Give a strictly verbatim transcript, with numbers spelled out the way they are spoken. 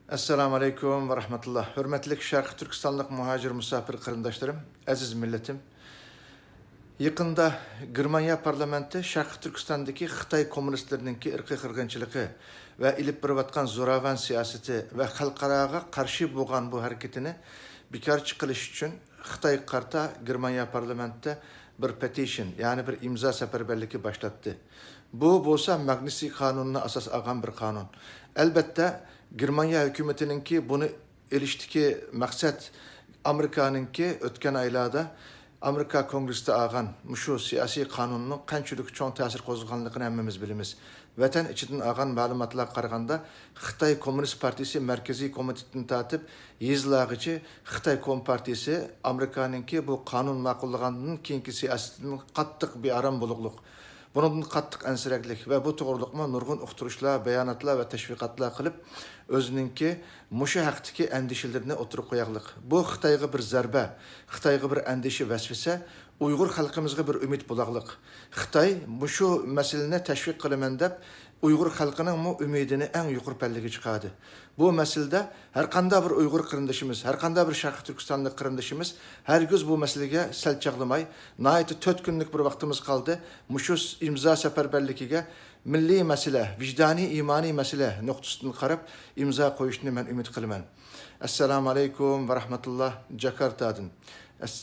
ئەسسالامۇ ئەلەيكۇم ۋە رەھمەتۇللا. ھۆرمەتلىك شەرقىي تۈركىستانلىق مۇھاجىر مۇساپىر قېرىنداشلىرىم، ئەزىز مىللىتىم. يېقىندا گېرمانىيە پارلامېنتى شەرقىي تۈركىستاندىكى خىتاي كوممۇنىستلىرىنىڭكى ئىرقىي قىرغىنچىلىقى ۋە ئېلىپ بېرىۋاتقان زوراۋان سىياسىتى ۋە خەلقئاراغا قارشى بولغان بۇ ھەرىكىتىنى بىكارچە قىلىش ئۈچۈن خىتايغا قارىتا گېرمانىيە پارلامېنتىدا بىر پېتىشن، يەنى بىر ئىمزا سەپەربەرلىكى باشلاتتى. بۇ بولسا ماگنىتسكىي قانۇنىنى ئاساس ئالغان بىر قانۇن. ئەلبەتتە، گېرمانىيە ھۆكۈمىتىنىڭكى بۇنى ئېلىشتىكى مەقسەت ئامېرىكانىڭكى ئۆتكەن ئايلاردا ئامېرىكا كونگرېسسىدا ئالغان مۇشۇ سىياسىي قانۇننىڭ قانچىلىك چوڭ تەسىر قوزغىغانلىقىنى ھەممىمىز بىلىمىز. ۋەتەن ئىچىدىن ئالغان مەلۇماتلارغا قارىغاندا، خىتاي كوممۇنىست پارتىيىسى مەركىزىي كومىتېتىدىن تارتىپ يېزىلارغىچە خىتاي كومپارتىيىسى ئامېرىكانىڭكى بۇ قانۇن ماقۇللىغاندىن كېيىنكى سىياسىتىدىن قاتتىق بىئارام بولۇقلۇق، بۇنىڭدىن قاتتىق ئەنسىرەكلىك ۋە بۇ توغرۇلۇقمۇ نۇرغۇن ئۇقتۇرۇشلار، باياناتلار ۋە تەشۋىقاتلار قىلىپ، ئۆزىنىڭكى مۇشۇ ھەقتىكى ئەندىشىلىرىنى ئوتتۇرىغا قوياقلىق. بۇ خىتايغا بىر زەربە، خىتايغا بىر ئەندىشە ۋەسۋىسە، ئۇيغۇر خەلقىمىزغا بىر ئۈمىد بولاقلىق. خىتاي مۇشۇ مەسىلىنى تەشۋىق قىلىمەن دەپ، ئۇيغۇر خەلقىنىڭمۇ ئۈمىدىنى ئەڭ يۇقىرى پەللىگە چىقاردى. بۇ مەسىلىدە ھەرقانداق بىر ئۇيغۇر قېرىندىشىمىز، ھەرقانداق بىر شەرقىي تۈركىستانلىق قېرىندىشىمىز ھەرگىز بۇ مەسىلىگە سەل چاغلىماي، ناھايىتى تۆت كۈنلۈك بىر ۋاقتىمىز قالدى. مۇشۇ ئىمزا سەپەربەرلىكىگە مىللىي مەسىلە، ۋىجدانىي، ئىمانىي مەسىلە نۇقتىسىدىن قاراپ ئىمزا قويۇشنى مەن ئۈمىد قىلىمەن. ئەسسالامۇ ئەلەيكۇم ۋە رەھمەتۇللا، جاكارتادىن. ئەس-،